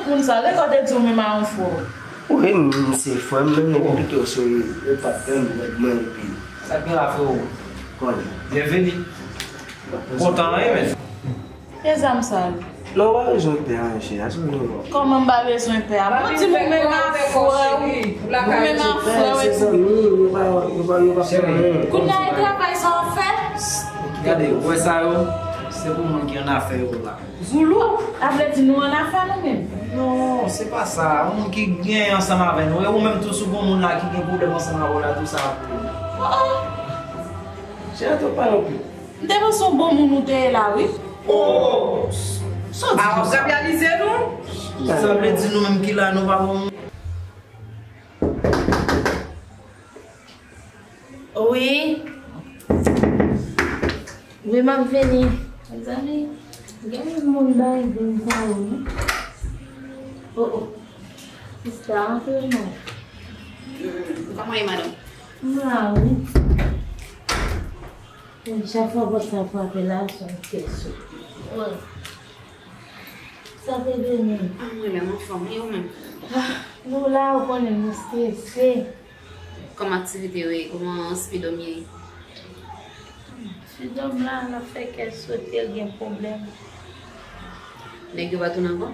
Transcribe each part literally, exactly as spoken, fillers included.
Moun sa, lè kò te di w menm a yon frè w. Wi, m se frè m, men m eksplike w se yon patnè m, nèg mwen, epi sa k gen la, frero? Konnen. Byenveni. Kontan, wi, men. E zam sa yo? Non, w pa bezwen pè anyen, cheri. Kòman m pa bezwen pè a? Mwen di nou menm a frè w. Nou menm a frè w epi. Se zanmi, yo pa, yo pa, yo pa fè anyen. Kounye a, e travay sa w ap fè? Gade, ou wè sa yo? Se pou moun ki annafè yo la. Zoulou, a vle di nou annafè nou menm? Non, se pa sa. Yon moun ki gen ansanm avè nou. E ou menm tou, si w gon moun la ki gen pwoblèm ansanm avè w la, tou sa ap. Oh! Cheri, tou pale anpil. M te panse yon bon moun ou te ye la, wi. Oh! Sa w di konsa? A, w ap rabyalize nou? Sa vle di nou menm ki la, nou pa bon moun? Wi. Wi, m ap vini. Mezanmi, gen yon moun bay vin sa yo, wi. Oh, oh. Sista, antre non. Kòman ye, madanm? M la, wi. Chak fwa pòt sa frape la, se yon kesyon. Wi. Sa te vini. Ah, mwen menm anfòm, e ou menm? Ah, nou la, ou konnen nou strese. Kòman aktivite yo ye? Kòman Spidòm ye? Spidòm la, l ap fè kè sote, l gen pwoblèm. Nèg yo pa tounen ankò?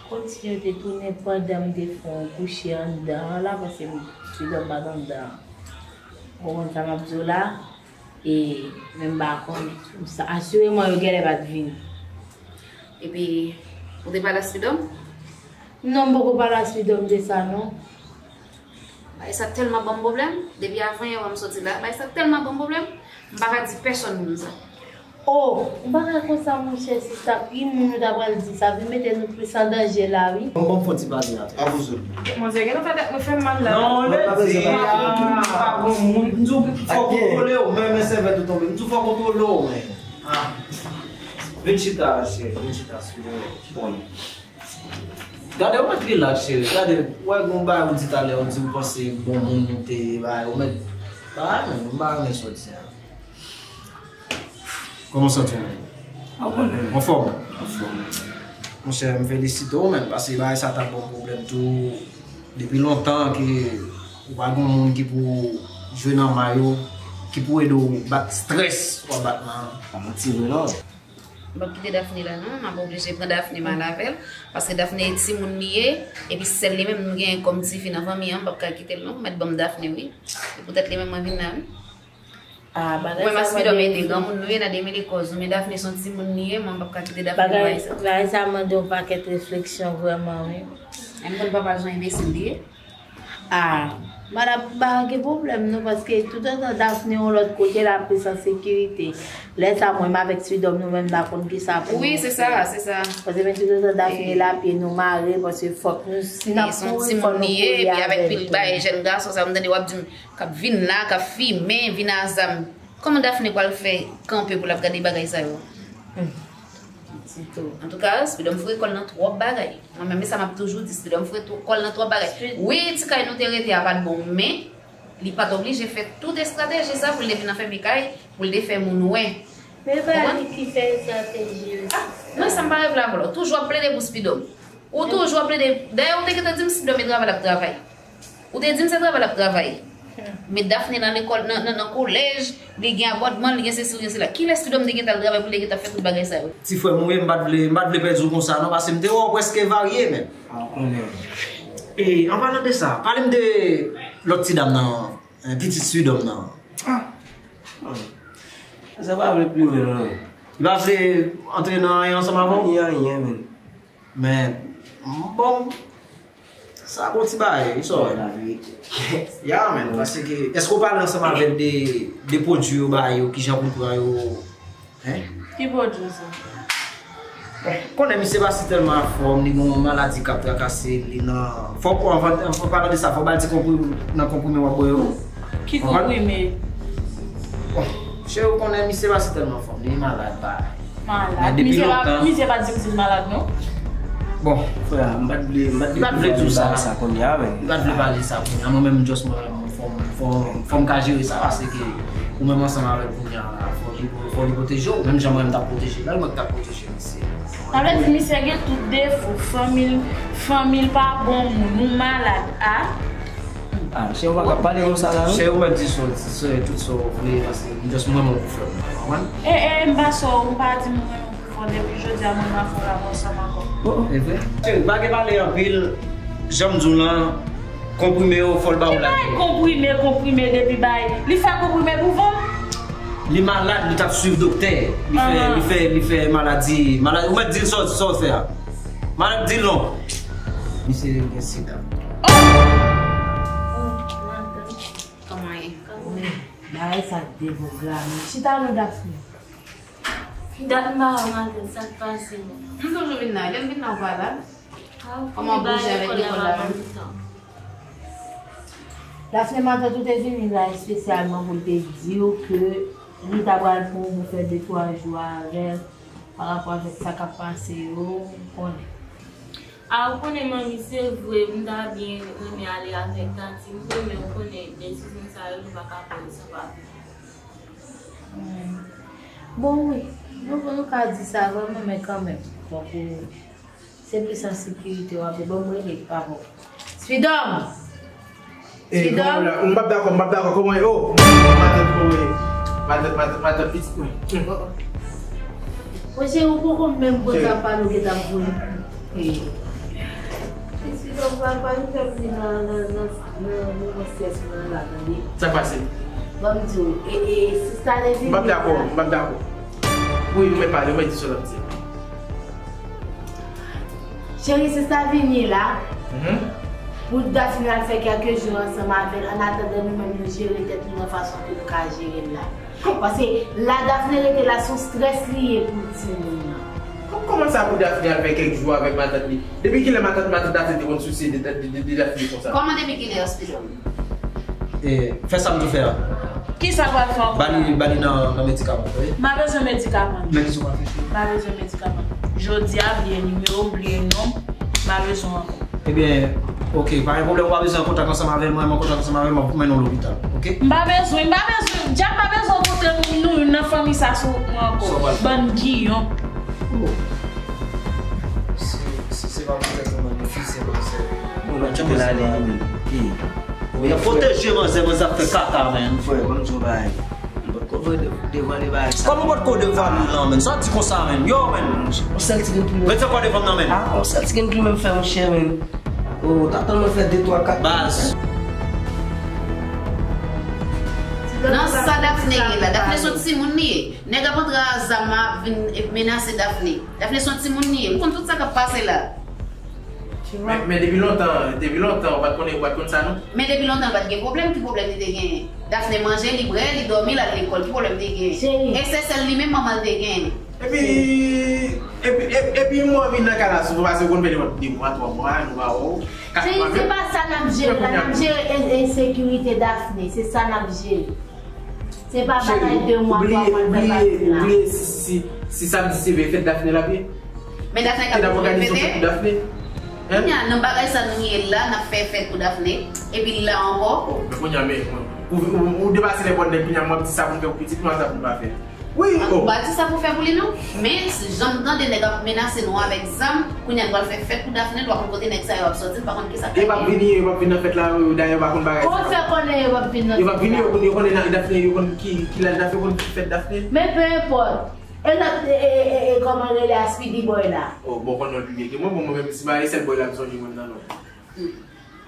Kòmsi yo te tounen pandan m te fè yon kouche anndan an la, paske m, Spidòm pa t anndan an. Ou konprann sa m ap di w la? E, men m pa konnen. Sa, asireman, yo genlè pa t vini. Epi, ou te pale a Spidòm? Non, m poko pale a Spidòm de sa, non. Bagay sa tèlman ban m pwoblèm. Depi avan yè w m soti la, bagay sa tèlman ban m pwoblèm. M pa ka di pèsonn moun sa. Oh, m pa ka konsa, monchè, sista. Ki moun ou ta pral di sa? Vin mete nou plis an danje la, wi. Bon, bon, fò ti pale la. Avanse. Monchè, gen nan fè tèt mwen fè m mal la. Non, lè di, ah, pa bon moun. M di w fò kontwole w, men, men sèvèt ou tonbe. M di w fò kontwole w, men. Ah. Vin chita, cheri, vin chita sou mwen. Bon. Gade, ou mèt rilaks, cheri. Gade, ou wè gon bagay ou di talè, ou di ou panse bon moun ou te ye, bagay, ou mèt, bagay, men, m pa renmen sa w di a. Kòman w santi w menm? Anfòm. Anfòm? Anfòm. Monchè, m felisite w menm, paske bagay sa t ap ba w pwoblèm tou depi lontan, ke ou pa gen yon moun ki pou jwe nan may ou, ki pou ede w bat strès w ap bat nan. Pa manti vre non. M p ap kite Daphné la non, m ap oblije pran Daphné m al avè l, paske Daphné e timoun li ye, epi sèl li menm m genyen kòm tifi nan fanmi an, m p ap ka kite l non, ou mèt ban m Daphné wi. E poutèt li menm mwen vin la wi. Ah, bagay sa mande. Ou menm Aspidòm ede granmoun nou ye, n a demele kòz nou, men Daphné se yon timoun li ye, mwen m p ap ka kite Daphné nan bagay sa. Bagay sa mande yon pakèt refleksyon vrèman wi. Menm konn papa l se yon enbesil li ye. Ah, madam, pa gen pwoblèm non, paske toutotan Daphné yon lòt kote, l ap pi an sekirite. Lè sa, mwen menm avèk Spidòm, nou menm n a konn kisa pou nou fè. Wi, se sa, se sa. Paske menm toutotan Daphné la, pye nou mare, paske fòk nou, si n ap kouri, fòk nou kouri avè l tou. Li se yon timoun li ye, epi avèk pil bagay jèn gason sa, m tande w ap di m, k ap vin la, k ap fimen, vin a zam. Kòman Daphné pral fè kanpe pou l ap gade bagay sa yo? Hmm. Antouka, Spidòm foure kò l nan twòp bagay. Mwen menm, e sa m ap toujou di, Spidòm foure tou kò l nan twòp bagay. Wi, ti kay nou te rete a pa t bon, men li pa t oblije fè tout estrateji sa pou l te vin anfème kay, pou l te fè moun wè. Men e pa li ki fè estrateji yo. Ah, mwen sa m pa revle avè w. Toujou ap plede pou Spidòm. Ou toujou ap plede. Dayè, ou te gentan di m Spidòm e travay l ap travay. Ou te di m se travay l ap travay. Met Daphné nan lekòl, nan, nan, nan kolèj, li gen abòdman, li gen sesi, li gen sela. Kilè Spidòm te gentan al travay pou li te gentan fè tout bagay sa yo? Ti frè m ou ye, m pa t vle, m pa t vle pèdi w konsa non, paske m te wè w prèske varye menm. Ah, ou konnen. E, an palan de sa, pale m de lòt ti dam nan, eh, pitit Spidòm nan. Ah. Sa pa vle pli lwen non. Li pa vle antre nan anyen ansanm avè w? Anyen, anyen, menm. Men, bon, sa bon ti bagay, wi, sa w wè. Ya, men, paske, èske w pale ansanm avè l de, de pwodui yo ba yo, kijan pou l pran yo, hein? Ki pwodui sa? Konnen misye pa si tèlman anfòm, li gen yon maladi k ap trakase l, li nan, fòk, anvan, an palan de sa, fò w ba l ti konpri-, nan konprime w ap bwè yo. Ki konprime? Bon, cheri, ou konnen misye pa si tèlman anfòm, li malad, bagay. Malad. Men depi lontan. Misye pa, misye pa di m si l malad, non. Bon. Frè, m pa t vle, m pa t vle pale sa kounye a, men. M pa t vle pale sa kounye a. Mwen menm, just mwen, mwen, fò, fò, fò m ka jere sa, paske ou menm ansanm avè l kounye a la, fò li, fò li pwoteje w. Menm jan mwen, m t ap pwoteje l, mwen k t ap pwoteje misye. Sa vle di misye gen tout defo, fanmi l, fanmi l pa bon moun, ou malad, a? Ah, chè, ou pa ka pale konsa la, non? Chè, ou mèt di sa, sa, tout sa w vle, paske m just mwen, mwen pou fè w, ou konprann? E, e, m pa sa, ou pa di mwen, mwen pou fè w, depi jodi a, mwen, m ap fè w la, mwen, sa m ankò. Oh, oh. E vre? Cheri, pa gen pale anpil, jan m di w lan, konprime yo, fò l ba w la. Ki bay konprime, konprime depi bay? Li fè konprime pou vant? Li malad, li t ap swiv doktè. Li fè, li fè, li fè maladi, maladi, ou mèt di l sa, sa w fè a. Malad, di l non. Misye gen sida. Oh! Kòman ye? Wi, bagay sa deprograme. Chita non, Daphné. Dat m pa wè w maten, sa k pase? M toujou vin la, lè m vin la, w pa la. Kòman w bouje avèk lekòl la menm? Daphné, matant ou te vini la espesyalman pou l te di w ke li ta pral pran w pou fè de twa jou avè l pa rapò avèk sa k ap pase yo, ou konnen. A, ou konnen, manmi, se vre, m ta byen renmen ale avèk Tati, m renmen, ou konnen, desizyon sa yo, nou pa ka pran l san papi. Hmm. Bon, wi, nou, nou ka di sa vrèman, men kanmenm, fòk ou, se plis an sekirite w ap ye. Bon, m rele papa w. Sfidòm! Eh, Sfidòm? Kòman w la? M p ap dakò, m p ap dakò. Kòman w ye? Oh, matant, oh, wi. Matant, matant, matant pitit mwen. Hmm. Oh, oh. Monchè, ou poko menm poze ap pale, ou gentan ap voye. Eh. Sfidòm, papa, nou fè m vin nan, nan, nan, nan, nan, nan syès mwen la, tande. Sa k pase? Ban m di w, e, e, sista te vini la. M p ap dakò, m p ap dakò. Wi, ou mèt pale, ou mèt di sa w ap di. Cheri, sista vini la. Mhm. Pou Daphné al fè kèlke jou ansanm avè l, annatandan nou menm nou jere tèt nou nan fason ke nou ka jere l la. Paske la Daphné rete la, se yon strès li ye pou timoun nan. Kò-, kòman sa pou Daphné al fè kèk jou avèk matant li? Depi kilè matant, matant Daphné te konn sousye de, de, de, de Daphné konsa? Kòman depi kilè, Sfidòm? E, fè sa m di w fè a. Kisa l pral fè ankò? Ba li, ba li nan, nan medikaman, wi. M pa bezwen medikaman. Men kisa w pral fè, cheri? M pa bezwen medikaman. Jodi a, bliye nimewo m, bliye non m, m pa bezwen ankò. Ebyen, oke, pa gen pwoblèm, ou pa bezwen an kontak ansanm avè mwen, mwen an kontak ansanm avè mwen, m ap mennen w lopital, oke? M pa bezwen, m pa bezwen, djab pa bezwen rankontre nou, nou youn nan fanmi sa sou mwen ankò. Sa w pral fè? Bann giyon. Oh. Si, si se pa poutèt ou menm, ou fizye manzè. Bon, mwen tcheke l ale, wi. Ou byen pwoteje manzè, manzè ap fè kaka, menn. Frè, ban m di w yon bagay. Ou potko vre de-, devwale bagay sa. Kòman ou potko devwale l lan, menn? Sa w di konsa, menn? Yo, menn. Yon sèl ti grenn plimen. Mete kwa devan m nan, menn. Ah, yon sèl ti grenn plimen m fè, monchè, menn. Oh, ta tann mwen fè de, twa, kat. Baz. Nan sa Daphné ye la? Daphné se yon timoun li ye. Nèg ap antre a zam ap vin menase Daphné. Daphné se yon timoun li ye. M konn tout sa k ap pase la. Men, men depi lontan, depi lontan, ou pa t konnen, ou pa t konn sa, non? Men depi lontan, l pa t gen pwoblèm. Ki pwoblèm li te genyen? Daphné manje, li bwè, li dòmi, l al lekòl. Ki pwoblèm li te genyen? Cheri. E se sèl li menm manman l te genyen. Epi, epi, epi, epi mwen vin nan kay la souvan, paske ou konn fè nenpòt de mwa, twa mwa, nou pa wè w. Kat mwa menm. Cheri, se pa sa n ap jere la, n ap jere en-, ensekirite Daphné, se sa n ap jere. Se pa bagay de mwa, twa mwa n fè pase la. Cheri, ou bliye, ou bliye si, si, si, si samdi se fèt Daphné l ap ye? Men Daphné ka fè fèt pou Daphné. Hein? Kounye a, nan bagay sa nou ye la, n ap fè fèt pou Daphné, epi l la ankò. Oh, men kounye a, men, ou, ou, ou depase nenpòt nèg, kounye a, m ap di sa pou m fè pou pitit mwen, sa pou m pa fè. Wi, oh. Ou pa di sa pou fè pou li, non. Men, jan m tande nèg ap menase nou avèk zam, kounye a, nou pral fè fèt pou Daphné, nou pa konn kote nèg sa yo ap sòti, nou pa konn kisa k ap vini. Yo p ap vini, yo p ap vin nan fèt la, yo, dayè, yo pa konn bagay sa. Kòman w fè konnen yo p ap vin nan fèt la? Yo p ap vini, yo konn, yo konnen Daphné, yo konn ki, ki laj Daphné, yo konn ki fèt Daphné. Men peu importe. E lòt, e, e, e, e, kòman l rele a, Speedy Boy la? Oh, bon, konn non l pi byen ke mwen, bon, mwen menm, si bagay sèl Boy la, m sonje mwen nan non. Hmm.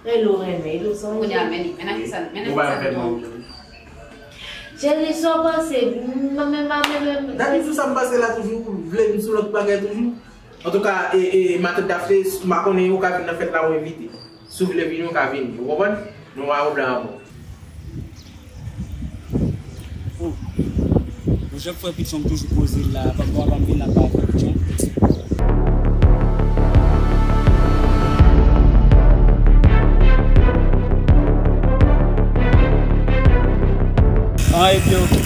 Rele w renmen, rele w sonje. Kounye a, men li, men nan ki sa, men nan ki sa nou pran. Cheri, sa w panse? M, m, m, m, m, m, Daphné, sou sa m panse la toujou, vle vin sou lòt bagay toujou. Antouka, e, e, matant Daphné, m pa konnen ou ka vin nan fèt la, ou envite. Si w vle vini, ou ka vini. Ou konprann? Nou pa gen pwoblèm ankò. Oh. Bon, Jòb frè Pitchon toujou poze la, pa, pa, pa m vin la pa frè Pitchon. Ah, epi oke.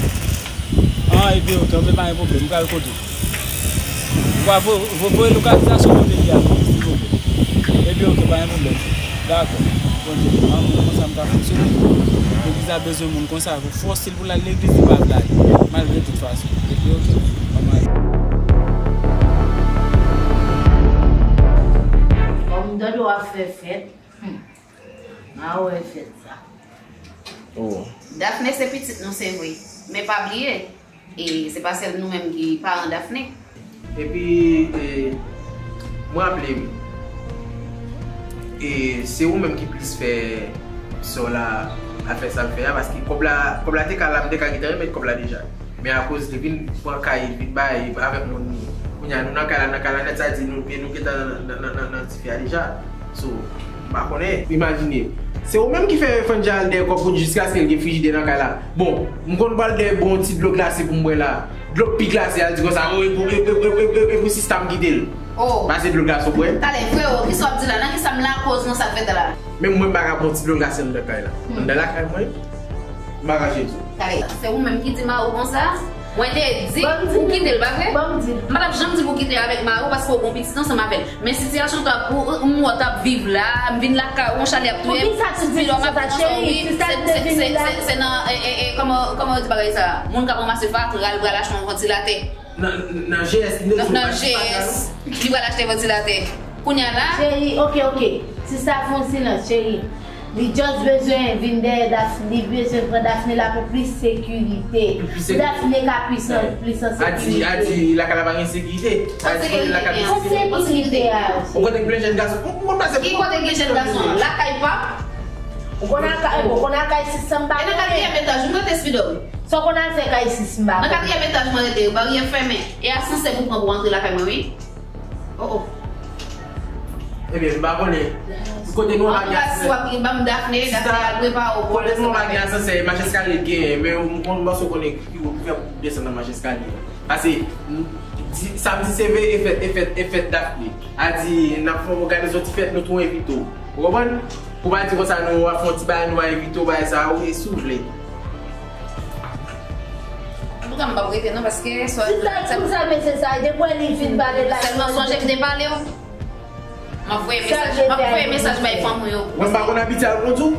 Ah, epi oke, oke, pa gen pwoblèm, m pral kote. Ou va vo-, vo-, voye lokalizasyon kote li a pou mwen, silvouplè. Epi oke, pa gen pwoblèm. Dakò. Bondye, an moun konsa m ka fonksyone. Legliz la bezwen moun konsa, pou fòse l pou l al legliz li pa vle ale, malgre tout fason. Epi oke, anmwey. Dòdò ap fè fèt. Hmm. A wè fèt sa. Oh. Daphné se pitit nou, se vre. Men pa bliye, e se pa sèl nou menm ki paran Daphné. Epi, e, mwen raple m, e, se ou menm ki plis fè sè w la ap fè sa l fè a, paske kòb la, kòb la te ka la, m te ka gentan remèt kòb la deja. Men akoz li vin pran kay, li vin bay avèk moun li. Kounye a, nou nan kay la, nan kay la nèt, sa di nou, e nou gentan nan, nan, nan, nan dife a deja. So, m pa konnen. Imajine, se ou menm ki fè Fannja al dèyè kòb pou l jiskaske l gen frijidè nan kay la. Bon, m konn pral dèyè bon ti dlo glase pou m bwè la. Dlo pi glase, al di konsa, o, e pou, e, e pou sista m kite l. Oh. Pase dlo glase w bwè. Talè, freo, kisa w ap di la? Nan kisa m lakoz nan sa k fèt la? Menm mwen m pa ka bon ti dlo glase anndan kay la. Hmm. Anndan lakay mwen, m pa ka jwenn sou. Talè, se ou menm ki di mari w konsa? Mwen te di pou w kite l, pa vre? Ban m di l. M pa t ap janm di pou w kite avèk mari w paske w gon pitit ansanm avè l. Men sitiyasyon sa pou ou, m wè w t ap viv la, m vin lakay ou, yon chalè ap touye m. Poukisa tou di sa, cheri? Sista m te vini la. Se nan, e, e, e, kòman, kòman yo di bagay sa? Moun k ap ranmase fatra, l pral achte yon vantilatè. Nan, nan G S, li te di w achte fatra, non? Nan G S, li pral achte vantilatè. Kounye a la. Cheri, oke, oke. Sista fè yon silans, cheri. Li just bezwen vin dèyè Daphné, li bezwen pran Daphné la pou plis sekirite. Pou plis sekirite. Pou Daphné ka plis an, plis an sekirite. A di, a di, lakay la pa gen sekirite. A di, lakay la pa gen sekirite. Kot sekirite a? Ou konn gen plen jèn gason. Ou konn pase. Ki kote gen jèn gason? Lakay pa. Ou konn al kay, ou konn al kay sis san m pa konnen. E nan katriyèm etaj, m rete Spidòm. Sa w konn al fè kay sis m pa konnen. Nan katriyèm etaj, mwen rete, baryè fèmen. E asansè pou pran pou antre lakay mwen, wi. Oh, oh. Ebyen, m pa konnen. Kote nou pa gen asansè. Anplas w ap ban m Daphné, Daphné al prepare w pou asansè. Kote nou pa gen asansè, e mach eskalye genyen, men m konn, m panse w konnen ki wout pou fè pou desann nan mach eskalye. Pase, m, di, samdi se veye e fèt, e fèt, e fèt Daphné. A di, n ap fè, òganize yon ti fèt, nou tou envite w. Ou konprann? Ou pa di konsa, nou, w ap fè yon ti bagay, nou va envite w, bagay sa, wi, si w vle. Antouka, m p ap rete non, paske swa. Sista, e pou sa, mesye sa, depi w li fin pale la. Sèlman sonje m te pale w. M ap voye mesaj, m ap voye mesaj bay fanm ou yo. Mwen pa konn abitye al konn tou.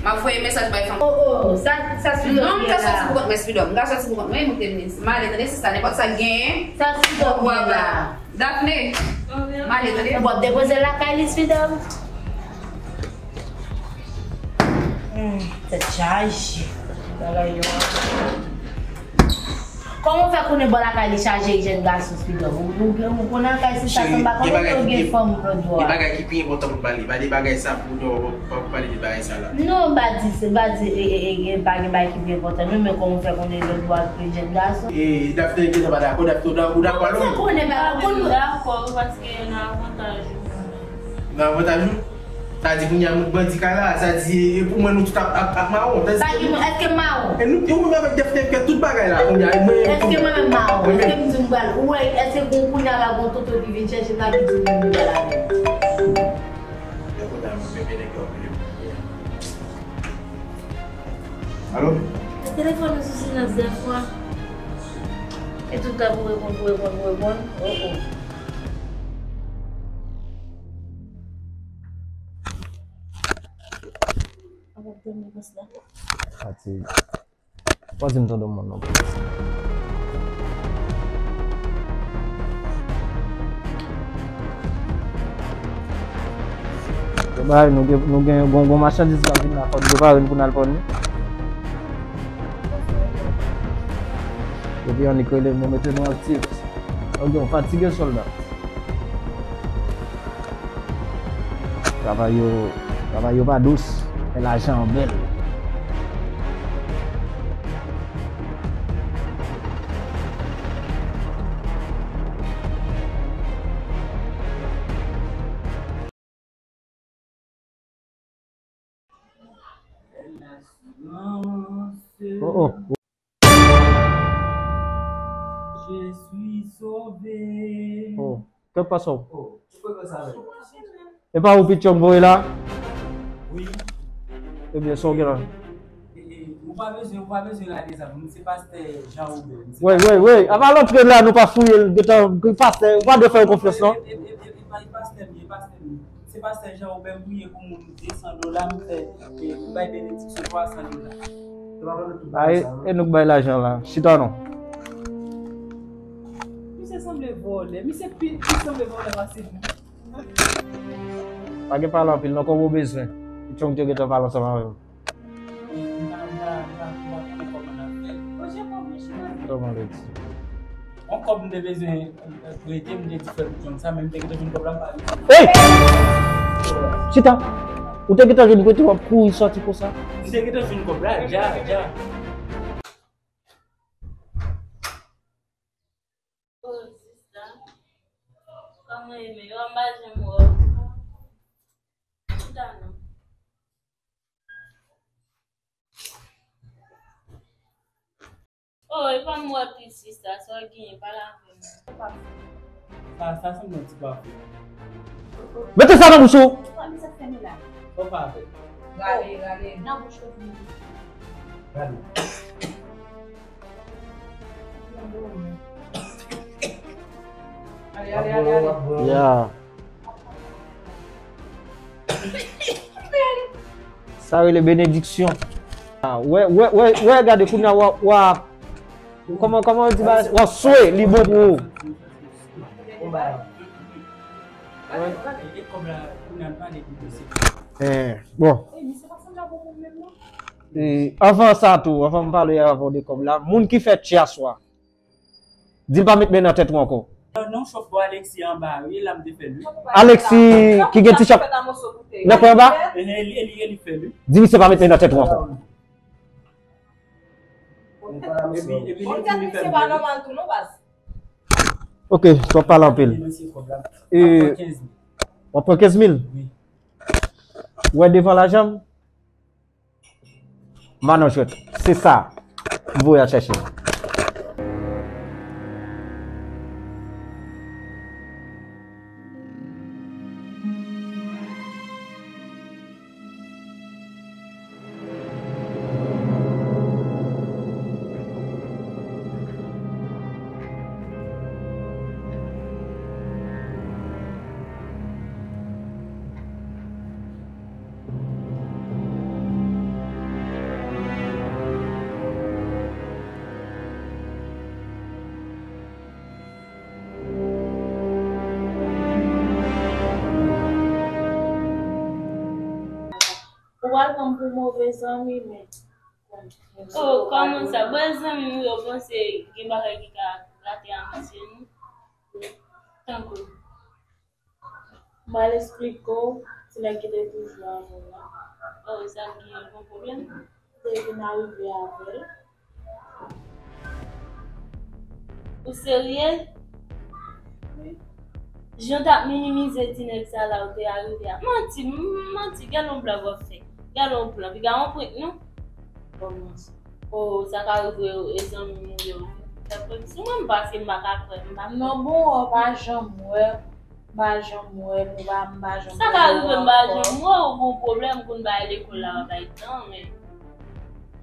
M ap voye mesaj bay fanm. Oh, oh, sa, sa Spidòm. Non, m ka sòti pou kont mwen, Spidòm. M ka sòti pou kont mwen, mwen te vini. M ale tande, sista, nenpòt sa k genyen. Sa Spidòm gen la. Daphné, m ale tande. Bon, depoze lakay li, Spidòm. Hmm, tèt chaje. Bagay yo. Kòman w fè konnen bò lakay li chaje ak jèn gason, Spidòm? Ou, ou, ou konnen lakay sista sa, m pa konnen si w gen fanm lòt bò a. Gen bagay ki pi enpòtan pou pale. Pa de bagay sa pou nou pa pale de bagay sa la. Non, m pa di, se pa di, e, e, e, e, pa gen bagay ki pi enpòtan, non, men kòman w fè konnen lòt bò a gen jèn gason? E, Daphné gentan pa dakò, Daphné, ou dakò alò? Kòman w fè konnen pa dakò? Dakò, paske nan avantaj ou. Nan avantaj ou? Sa di kounye a nou bandi kay la, sa di, e pou mwen nou tout ap, ap, ap mawon. Sa di, èske m mawon? E nou, e ou menm avèk Daphné fè tout bagay la kounye a, e mwen. Èske mwen menm mawon? Èske m di m pral, ou wè, èske gon kounye a la gon tonton ki vin chèche m la ki di m menm m pral avè l? Alo? Telefòn ou sou silans dèfwa. E tout tan pou reponn, pou reponn, pou reponn. Oh, oh. Fatig. Pa di m tonton moun non. Yo bay, nou gen, nou gen yon gon, gon machandiz k ap vin la, fò n prepare n pou n al pran li. Depi annik rele m, nou mete nou aktif. Ok, w fatige sòlda. Travay yo, travay yo pa dous, men lajan an bèl. Oh, oh. Je suis sauvé. Oh, kè pa sa w. Oh, ou fè sa menm. E pa ou Pitchong voye la? Wi. Ebyen, sa w gen la? E, e, ou pa bezwen, ou pa bezwen rale zam. Mwen se pastè Jean Robert. Mwen se pastè. Wey, wey, wey. Avan l antre la, nou pa fouye l. Gentan, pastè, ou pa dwe fè yo konfyans, non? E, e, e, e, e, e, pastè m ye, pastè m ye. Se pastè Jean Robert, m priye pou moun de san dola, m fè, e, m bay benediksyon twa san dola. Se pa vre tout bagay sa, non? Ay, e nou k bay lajan la. Chita non. Misye sanble vòlè. Misye pi, pi sanble vòlè pase nou. Pa gen pale anpil, non, kòman w bezwen? Pichon, m te gentan pale ansanm avè w. Kòman l di? Yon kòb m te bezwen, eh, prete, m te di frè m John sa, men m te gentan jwenn kòb la, m pa rive. Hey! Chita! Ou te gentan jwenn prete, w ap kouri sòti konsa? M te gentan jwenn kòb la, dja, dja. Oh, sista. Kòman e men? Yo, m pa janm wè w. Chita non. Oh, e pa m wè plis, sista, sa w genyen, pale avè m. Sa, sa sanble yon ti kwafi. Mete sa nan bouch ou! Sa fè nou la? Sa w fè avè l? Rale, rale. Nan bouch ou. Gade. Ale, ale, ale, ale. Ya. Sa rele benediksyon. Ah, wè, wè, wè, wè, gade, kounye a, w a, w a, kòman, kòman yo di ba, w a swe, li bon pou ou. Eh, bon. Eh, anvan sa tou, anvan m pale avè w de kòb la, moun ki fè tchè aswè a, di l pa met men nan tèt ou ankò. Non, non, chòf bò Alexis anba, wi, la m te fè l, wi. Alexis, ki gen ti chòf nan kwen anba? E, e, li, e li, e li fè l, wi. Di misye pa met men nan tèt ou ankò. Epi, epi li di li fè l, wi. Ok, w ap pale anpil. E, w ap pran kenz mil? Wi. Ou wè devan lajan m? Manòjwèt, se sa. M voye al chèche. Ou pral pran m pou move zanmi, men. Oh, kòman sa? Bon, zanmi m, yo panse gen bagay ki ka gate amitié nou. Tankou. M al esplike w, ti nèg ki te toujou avè w la. Oh, sa gen yon pwoblèm? Te vin arive avè l. Ou serye? Wi. Jan w t ap minimize ti nèg sa la, ou te arive a. Manti, m-, manti, gade yon blag w ap fè. Gade yon blag, piga yon prank non. Kòman sa? Oh, sa ka rive e zanmi m ou yo. Fè prank sou mwen, m panse m pa ka kwè, m pa kwè. Non, bon, ou pa janm wè. M pa janm wè l, m pa, m pa janm wè l ankò. Sa ka rive m pa janm wè w, ou gon pwoblèm pou n bay lekòl la, w ap bay tan, men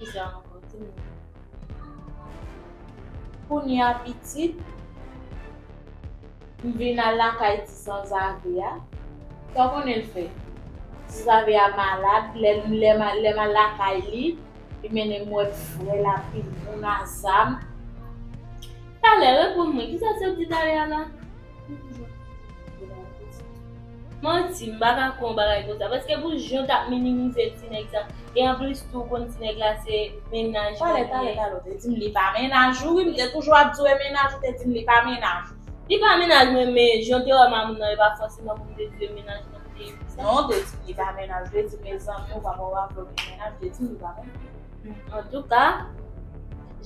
kisa ankò, di m? Kounye a pitit, m vin al lakay ti Sanzave a. Sa w konnen l fè? Ti Sanzave a malad, lè, lè m, lè m al lakay li, li mennen m wè frè l a pi moun a zam. Talè, reponn mwen, kisa w sot di talè a la? Manti, m pa ka kwè yon bagay konsa. Paske pou jan w t ap minimize ti nèg sa. E anplis tou, ou konn ti nèg la se mennaj mwen li ye. Talè, talè, talè, ou te di m li pa mennaj ou, wi, m te toujou ap di w e mennaj ou, te di m li pa mennaj ou. Li pa mennaj mwen, men jan w te wè mamoun nan, e pa fòseman pou m te di w e mennaj mwen li ye. Non, ou te di m li pa mennaj ou, ou te di m e zanmi w, papa w avè w gen mennaj, ou te di m li pa mennaj. Antouka,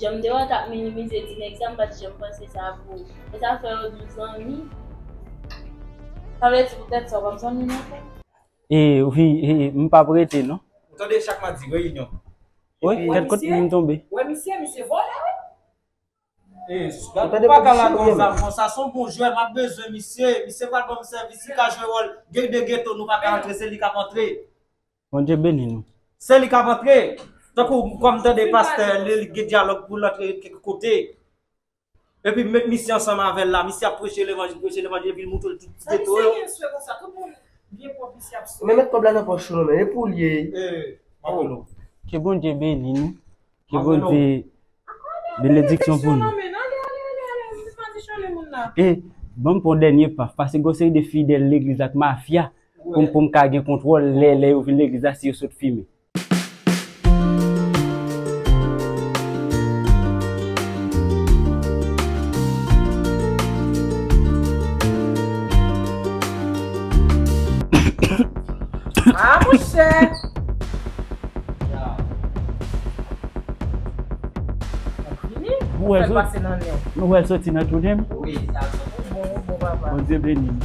jan m te wè w t ap minimize ti nèg sa, m pa t janm panse sa pou ou. E sa fè yo di w zanmi. Sa vle di poutèt sa w p ap zanmi m ankò? E, wi, e, m p ap rete, non. Ou tande chak madi, reyinyon. Wi, gad kot moun tonbe. Wè misye, misye vòlè, wi. E, gad ou pa ka lage yon zam konsa, se yon bon jwè, m ap bezwen misye. Misye pral ban m sèvis, li ka jwe wòl, gen de geto, nou pa ka antre, se li k ap antre. Bondye beni nou. Se li k ap antre. Tankou kòm tande pastè, li, li gen dyalòg pou l antre kèk kote. Epi met misye ansanm avè l la, misye ap preche levanjil, preche levanjil, epi l moutre l tout ti geto yo. Sa misye gen swe konsa, tout moun byen pwòp, misye ap swe. Men met kòb la nan pòch ou non, men e pou l ye. Eh, m ap rele w. Ke Bondye beni nou. Ke Bondye, benediksyon pou nou. E, Ban m pran dènye paf, paske gen yon seri de fidèl legliz ak mafya pou m, pou m ka gen kontwòl lè, lè yo vin legliz la si yo sot fimen. Ah, monchè! Vini? Ou wè l soti nan tounen m? Wi, sa bon, bon, papa. Bondye beni m.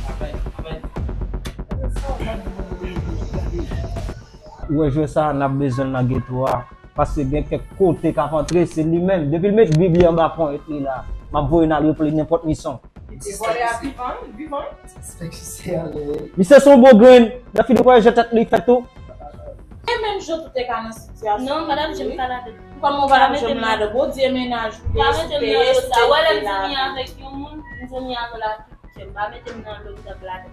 Ou wè jwè sa a, n ap bezwen l nan geto a. Paske gen kèk kote k ap antre, se li menm. Depi l met bib li anba ponyèt li la, m ap voye n al regle nenpòt misyon. Vòlè a vivan, vivan. Misye se yon bon grenn. Nan fini kwè je tèt li fè tou. E menm jan tou te ka nan sitiyasyon. Non, madanm Jem pa ladan. Kòman w pa ap janm ladan? Bondye mennaj ou, li espere, espere lavi. Ou wè lè m zanmi avèk yon moun, m zanmi avè l ak tout kè m. Pa mete m nan lòt k ap ladan.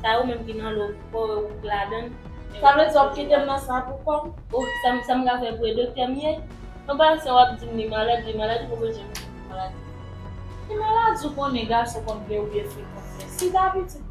Sa yo menm ki nan lòt kò yo k ladan. Sa vle di w ap kite m nan sa pou kò m? Oh, sa m, sa m ka fè pou e doktè m ye? Yon pasan w ap di m li malad, li malad, ou poko janm di m li malad. Ki maladi w konnen gason konn gen oubyen fi konn gen? Sida pitit